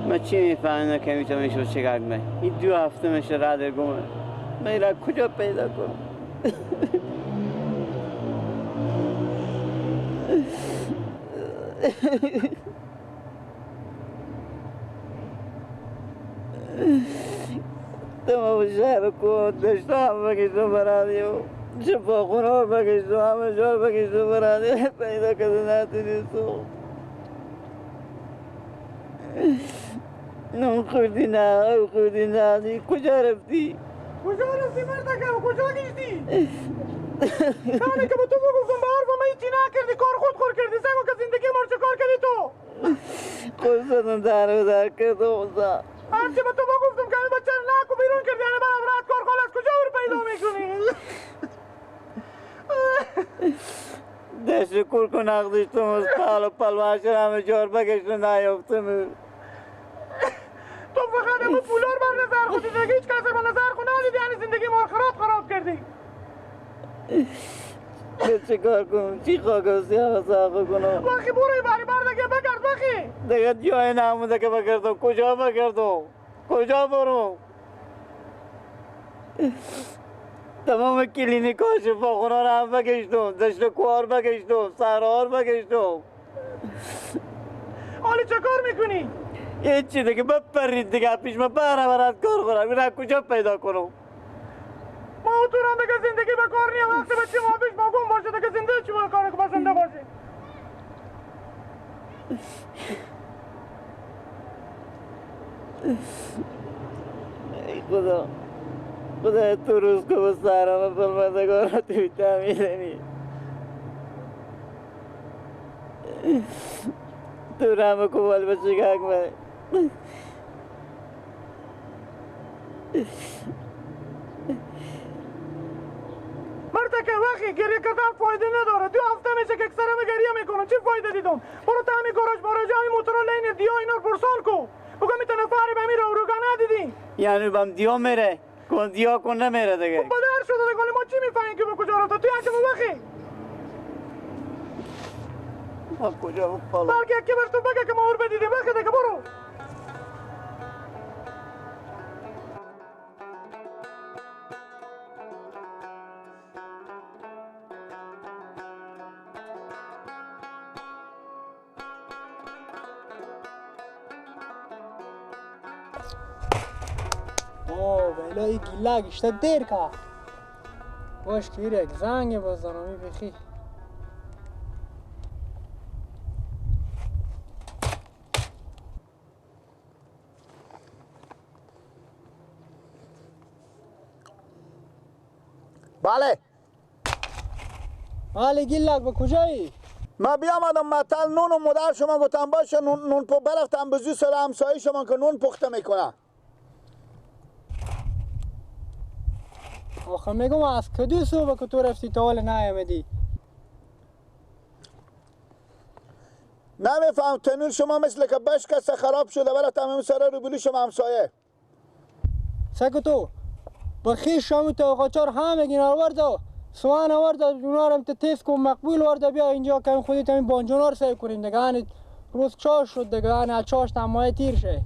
من چی میفهمم که میتونم ایشو چگرد من این 2 هفته میشه رده گمه. من این کجا پیدا کنم؟ تمام شهر کو دشت هم بگیشتم برادیو شفاخونه بگیشتم همه جا بگیشتم برادیو پیدا کردن نتونستم. نون خوردی نه او خوردی نه کجا رفتی؟ کجا رفتی مردکه؟ کجا گشتی؟ نه که به تو بگفتم به حرف من هیچی نکردی، کار خود خور کردی. سگو که زندگی ما رو چه کار کردی تو؟ خود زدم در و در کردم. هرچی به تو بگفتم که همین بچه رو نکو بیرون کردی، یعنی من رات کار خالص کجا رو پیدا میکنی؟ دست کور کن نقدشتم از پل و پلواشر همه جار بگشتم نیافتم. تو فقط همون پولار بر نظر خودی دیگه هیچ کس بر نظر خود ندیدی، یعنی زندگی ما رو خراب کردی. چه کار کنم؟ چی خاک سیاه صاف کنم؟ وقتی برو بری بر دیگه بگرد وقتی دیگه جای نمونده که بگردم. کجا بگردم؟ کجا برم؟ تمام کلینیک ها شفاخونه رو هم بگشتم، دشت کوار بگشتم، صحراها رو بگشتم. حالا چه کار میکنی؟ هیچی دیگه، بپرید دیگه پیش من برم کار خورم. این کجا پیدا کنم؟ ما تو هم دیگه زندگی به کار نیه. وقتی بچه ما پیش ما گم باشه دیگه زنده چی باید کاره که با زنده باشه؟ ای خدا، خدا تو روز که با سرم پلمندگار را توی تمیدنی تو رم کوبال بچه گگ من. مرتکه وقتی گریه کردن فایده نداره. 2 هفته میشه که اکثرم گریه میکنم. چه فایده دیدم؟ برو تا همین گاراژ باراژ همین موتورا لین دیا اینا رو پرسان کو. بگو میتونه فری به میره اروگا ندیدی؟ یعنی بم دیا میره کن دیا کن نمیره دیگه. بدر شده دیگه. ما چی میفهمیم که به کجا رفته؟ تو یکی وقتی ما کجا بپالم؟ بلکه یکی بر تو بگه که ما اور بدیدیم. وقتی دیگه برو. اوه ولی گیلا گشته دیر که باش که یک زنگ بزنم بخی. بله بله گیلاک به کجایی؟ من بیامدم مطل نون و مادر شما گفتم باشه نون پو برفتم به زو سر همسایه شما که نون پخته میکنه. آخه میگم از کدو صبح که تو رفتی تا حال نیامدی؟ نمیفهم تنور شما مثل که بشکسته خراب شده برفتم همون سر روبلو شما همسایه. سکو تو بخیر شامو تا قاچار همه گینا ورده سوان ورده اونارم ته تیز کن مقبول ورده بیا اینجا که خودت همین بانجونا رو سعی کنیم دیگه. هنی روز چاش شد دیگه، هنی چاش تمایه تیر شه.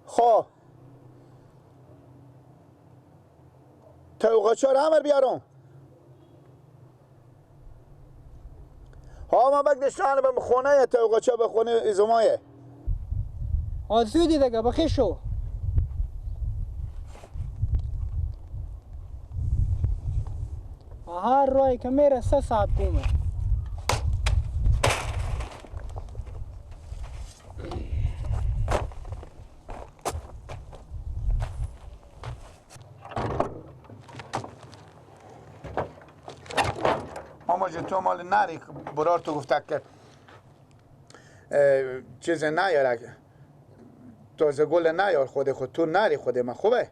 خب توقاچار همه بیارم. ها ما بگدشتانه به خونه توقاچار به خونه ازمایه. ها زودی دیگه بخیر شو. هر رای که میره 3 ساعت گومه. ماما جون تو مال نری برار تو گفته که چیز نیاره تازه گل نیار خود خود تو نری خود من خوبه؟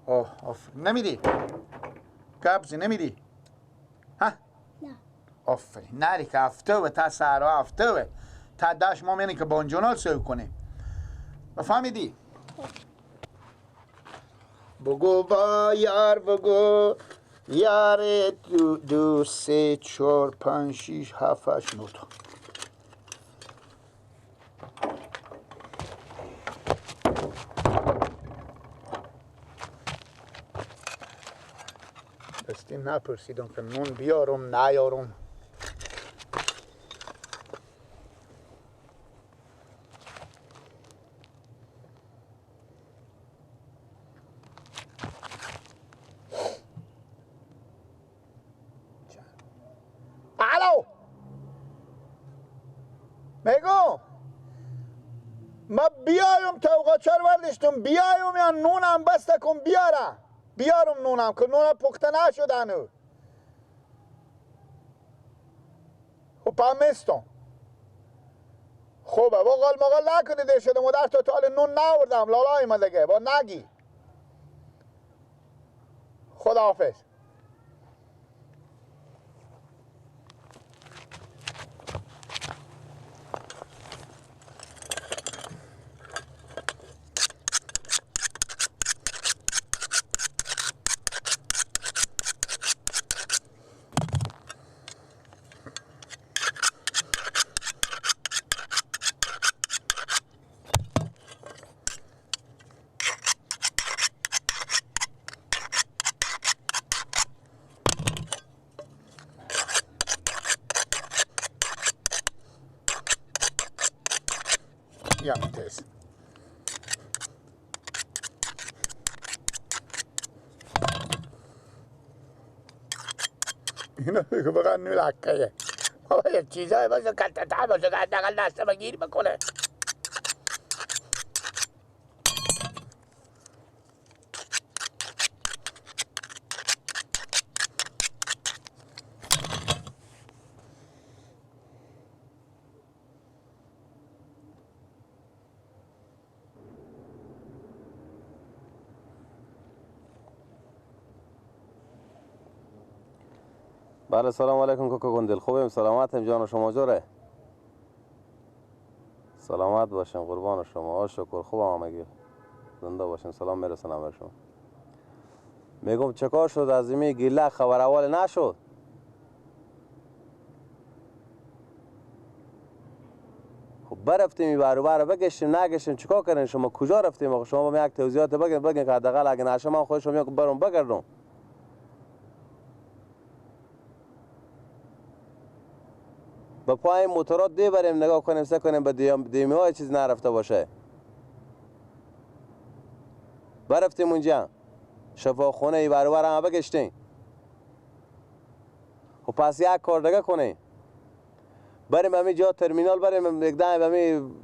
آه آف نمیدی؟ کبزی نمیدی؟ ها؟ نه. آفرین نری که هفته و تا سهرا هفته و تا دشت ما میریم که بانجونال سو کنیم. بفهمیدی؟ بگو با یار بگو یار 2 3 4 5 6 7 8 9 تا. راستی نپرسیدم که نون بیارم نیارم. الو میگم ما بیایم توقاچار وردشتم بیایم یا نونم بسته کن بیارم بیارم نونم که نونم پخته نشد هنو. خب پمستم خوبه با قال مقال نکنی دیر شده مادر تا تال نون نوردم لالای ما دیگه با نگی. خداحافظ. Ja, اینو بگو بقید نولکه بابا یه چیزایی باشه کلتتر باشه که حداقل دست ما گیر بکنه. بله سلام علیکم کوکو گندل. خوبیم سلامتیم جان شما جوره؟ سلامت باشین قربان شما. شکر خوبم همگی زنده باشین. سلام میرسنم به شما. میگم چه کار شد از این گیله خبر اول نشد؟ خب برفتیم برو بگشتیم نگشتیم چیکار کردین شما؟ کجا رفتیم؟ شما با یک توضیحات بگین که حداقل اگه نشه من خودشم میام برم بگردم. به پای موتورات دی بریم نگاه کنیم سه کنیم به دیمی های چیز نرفته باشه. برفتیم اونجا شفاخونه ای برابر همه بگشتیم. خب پس یک کار دیگه کنیم بریم همین جا ترمینال بریم یک دم همین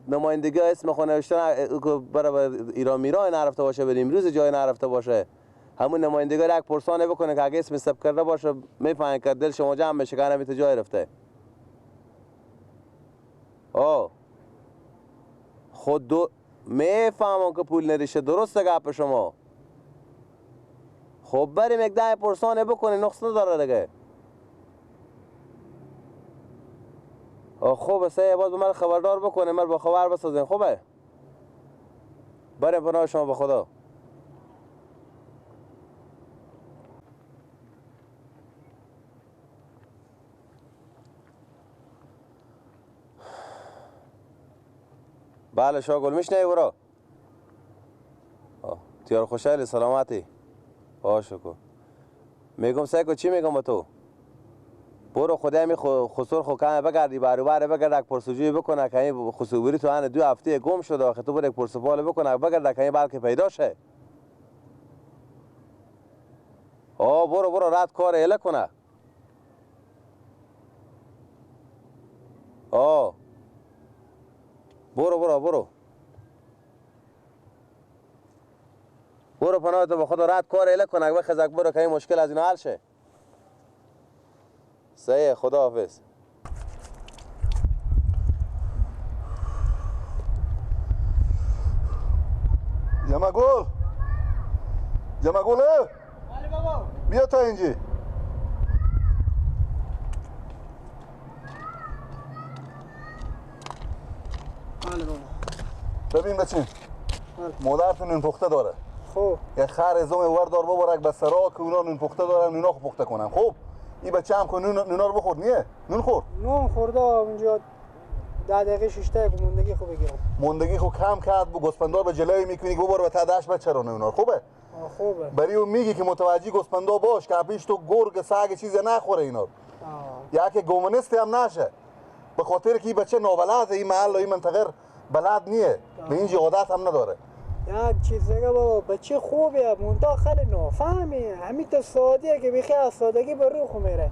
نمایندگی اسم خود نوشته برای ایران میران نرفته باشه بریم روز جای نرفته باشه همون نمایندگی یک پرسانه بکنه که اگه اسم ثبت کرده باشه میفهمن که دل شما جمع میشه که همین جای رفته. آه خود دو میفهمم که پول نریشه درسته گپ شما. خب بریم یک ده پرسانه بکنه نقص نداره دیگه. خوبه سه باز به من خبردار بکنه من با خبر بسازین. خوبه بریم پناه شما به خدا. بله شاگل میشنوی برو تیار خوشحالی سلامتی شکر. میگم سیکو چی میگم با تو؟ برو خدای می خسر خو کم بگردی برابر بگرد یک پرسجویی بکنه که این خسوبری تو هن 2 هفته گم شده آخه تو برو یک پرسپال بکنه بگرد که این بلکه پیدا شه. برو برو رد کار اله کنه. برو برو برو برو پناه تو به خدا رد کار اله کنه بخزک برو که این مشکل از این حل شه. صحیح خدا حافظ. جمع گل جمع گل بله بابا بیا تا اینجا. بله بابا ببین بچین مادرتون نون پخته داره. خب یه خر زوم وردار ببرک به سرا که اونا نون پخته دارن اونا خو پخته کنن. خب این بچه هم که نونا رو بخور نیه؟ نون خورد؟ نون خورده اونجا 10 دقیقه 6 تا موندگی خوب بگیرم. موندگی خو کم کرد بو گوسفندار به جلوی میکنی که ببر به تدش بچه رو نونا. خوبه؟ خوبه. برای او میگی که متوجه گوسفندا باش که پیش تو گرگ سگ چیزی نخوره اینا. یا که گومنستی هم نشه. به خاطر که این بچه نابلده، این محل و این منطقه بلد نیه. به اینجا عادت هم نداره. یک چیز دیگه بابا، بچه خوبیه مونتا خیلی نافهمیه، همین تا سادیه که بیخی از سادگی به روح میره.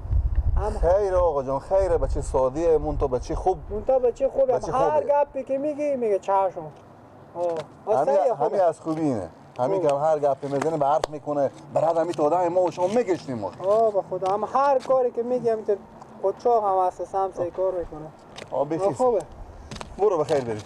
خیر آقا جان، خیره، بچه سادیه مونتا بچه خوب. مونتا بچه خوبه، هر گپی که میگی میگه چشم. همین از خوبی اینه، همین که هر گپی میزنه به حرف میکنه، براد همین تا آدم ما و شما میکشتیم ما. به خدا هم هر کاری که میگی همین خودچاق هم هست، سم سه کار میکنه. خوبه، برو بخیر برید.